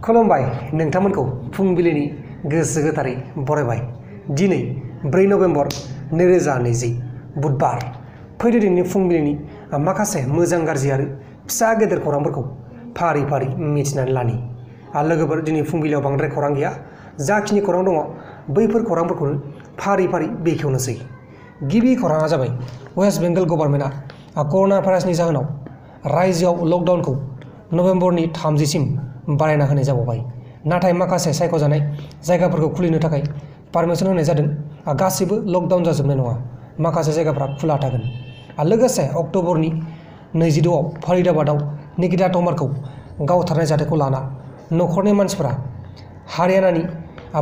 खुलुमबाय नोंथांमोनखौ फुंबिलिनि गोसो गोथारै बरायबाय। दिनै 4 नभेम्बर 2020 बुधबार। फैदो दिनैनि फुंबिलिनि माखासे मोजां गाज्रि आरो फिसा गेदेर खौरांफोरखौ फारि फारि मिथिनानै लानि। लोगोफोर दिनै फुंबिलियाव बांद्राय खौरां गैया। जाखिनि खौरां दङ बैफोर खौरांफोरखौनो फारि फारि बेखेवनोसै। गिबि खौराङा जाबाय वेस्ट बेंगल गभर्नमेन्टआ कर'ना भाइरासनि जाहोनाव रायजोआव लकडाउनखौ नभेम्बरनि 30सिम बारायना होनाय जाबावबाय। नाथाय माखासे सायख'जानाय जायगाफोरखौ खुलिनो थाखाय पारमिसन होनाय जादों। गासैबो लकडाउन जाजोबनाय नङा, माखासे जायगाफ्रा खुला थागोन। लोगोसे अक्ट'बरनि 22आव फरिदाबादआव निकिता तमारखौ गावथारनाय जाथायखौ लाना न'खरनि मानसिफोरा हारियानानि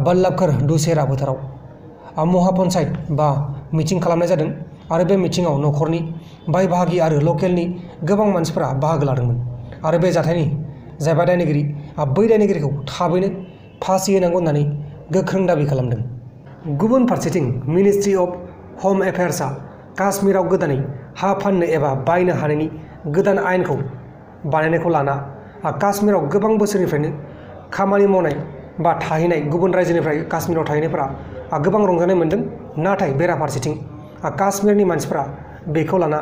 बल्लभगढ़ दुसेरा फोथाराव महापन्चायत बा मिटिं खालामनाय जादों आरो बे मिटिंआव न'खरनि बाय बाहागि आरो लकेलनि गोबां मानसिफोरा बाहागो लादोंमोन आरो बे जाथायनि जायबा दायनिगिरि बै दायनिगिरिखौ थाबैनो फासि होनांगौ होननानै गोख्रों दाबि खालामदों। गुबुन फारसेथिं मिनिस्ट्रि अफ हम एफेयार्सआ काश्मीराव गोदानै हा फाननो एबा बायनो हानायनि गोदान आयेनखौ बानायनायखौ लाना काश्मीराव गोबां बोसोरनिफ्रायनो खामानि मावनाय बा थाहैनाय गुबुन रायजोनिफ्राय काश्मीराव थाहैनायफोरा गोबां रंजानाय मोन्दों। नाथाय बेराफारसेथिं काश्मीरनि मानसिफोरा बेखौ लाना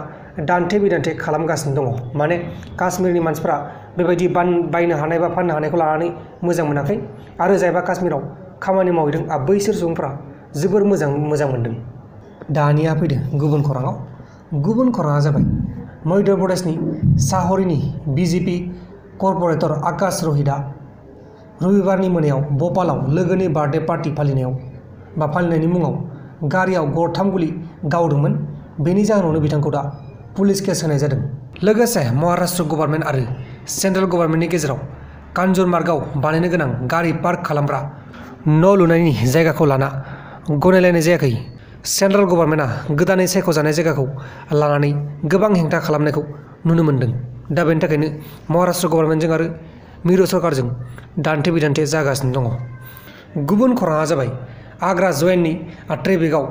दान्थे बिदान्थे खालामगासिनो दङ। माने काश्मीरनि मानसिफोरा बेबायदि बायनो हानाय बा फाननो हानायखौ लानानै मोजां मोनाखै आरो जायबा काश्मीराव खामानि मावहैदों बैसोर सुबुंफोरा जोबोर मोजां मोनदों। दानिया फैदो गुबुन खौराङाव। गुबुन खौराङा जाबाय मध्य प्रदेशनि साहरीनि बिजेपि कर्प'रेटर आकाश रहितआ रबिबारनि मोनायाव भ'पालाव लोगोनि बार्थडे पार्टी फालिनायनि मुङाव गारियाव गरथाम गुलि गावदोंमोन। बेनि जाहोनावनो बिथांखौ दा पुलिस केस होनाय जादों। लोगोसे महाराष्ट्र गभर्नमेन्ट आरो सेन्ट्रेल गभर्नमेन्टनि गेजेराव कान्जरमार्गआव बानायनो गोनां गारि पार्क खालामग्रा न' लुनायनि जायगाखौ लाना गनायलायनाय जायाखै। सेन्ट्रेल गभर्नमेन्टआ गोदानै सायख'जानाय जायगाखौ लानानै गोबां हेंथा खालामनायखौ नुनो मोन्दों। दा बेनि थाखायनो महाराष्ट्र गभर्नमेन्टजों आरो मिरु सरकारजों दान्थे बिदान्थे जागासिनो दङ। गुबुन खौराङा जाबाय आग्रा जयेन्टनि ट्रेफिकआव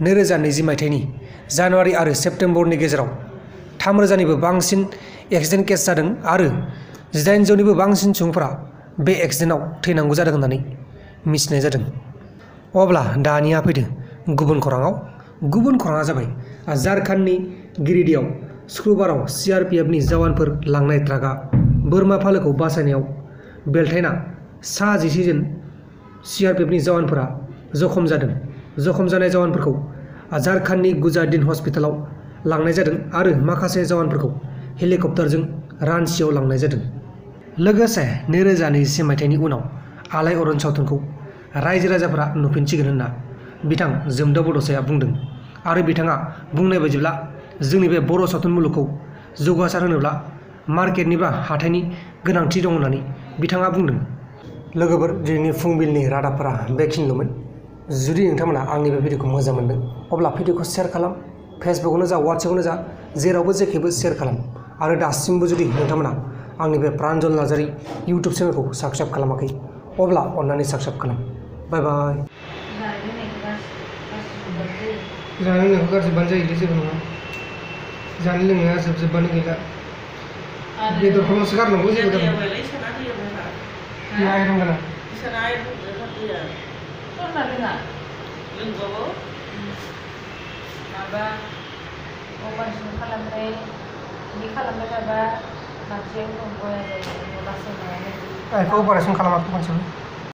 2020 मायथाइनि जानुवारि आरो सेप्तेम्बरनि गेजेराव 3000निबो बांसिन एक्सिडेन्ट केस जादों आरो 1800निबो बांसिन सुबुंफोरा बे एक्सिडेन्टआव थैनांगौ जादों होननानै मिथिनाय जादों। अब्ला दानिया फैदो गुबुन खौराङाव। गुबुन खौराङा जाबाय झारखन्डनि गिरिडीआव सुक्रुबाराव CRPFनि जवानफोर लांनाय ट्राकआ बोरमा फालोखौ बासायनायाव बेलथायना सा 11 जन CRPFनि जवानफोरा जखम जादों। जखम जानाय जवानफोरखौ झारखन्डनि गुजारदिन हस्पिटालाव लांनाय जादों आरो माखासे जवानफोरखौ हेलिकप्टारजों रांचीआव लांनाय जादों। लोगोसे 2021 मायथाइनि उनाव आलायअरन सावथुनखौ रायजो राजाफोरा नुफिनसिगोन होनना बिथां जोमदाव बड'साया बुंदों आरो बिथाङा बुंनाय बायदिब्ला जोंनि बे बर' सावथुन मुलुगखौ जौगासार होनोब्ला मार्केटनि बा हाथाइनि गोनांथि दं होननानै बिथाङा बुंदों। लोगोफोर दिनैनि फुंबिलिनि रादाबफोरा बेखिनिल'मोन। जुदि नोंथांमोना आंनि बे भिडिअखौ मोजां मोनदों अब्ला भिडिअखौ शेयार खालाम। फेसबुकआवनो जा वाट्सएपआवनो जा जेरावबो जेखैबो शेयार खालाम आरो दासिमबो जुदि नोंथांमोना आंनि बे प्रान्जल नार्जारि इउटुब चेनेलखौ साबस्क्राइब खालामाखै अब्ला अन्नानै साबस्क्राइब खालाम। बाय बाय। जानाय लोंनायखौ गारजोबबानो जायोलै जेबो नङा। जानाय लोंनाया जोबजोबबानो गैला। बेदरखौल'सो गारनांगौ जेबो गारनांगौ। आइरन गोनां। माबा अपारेसन खालामनाय बिदि खालामबाय थाबा मानसिया उनाव बया जायो। आइखौ अपारेसन खालामाखै मानसिबो।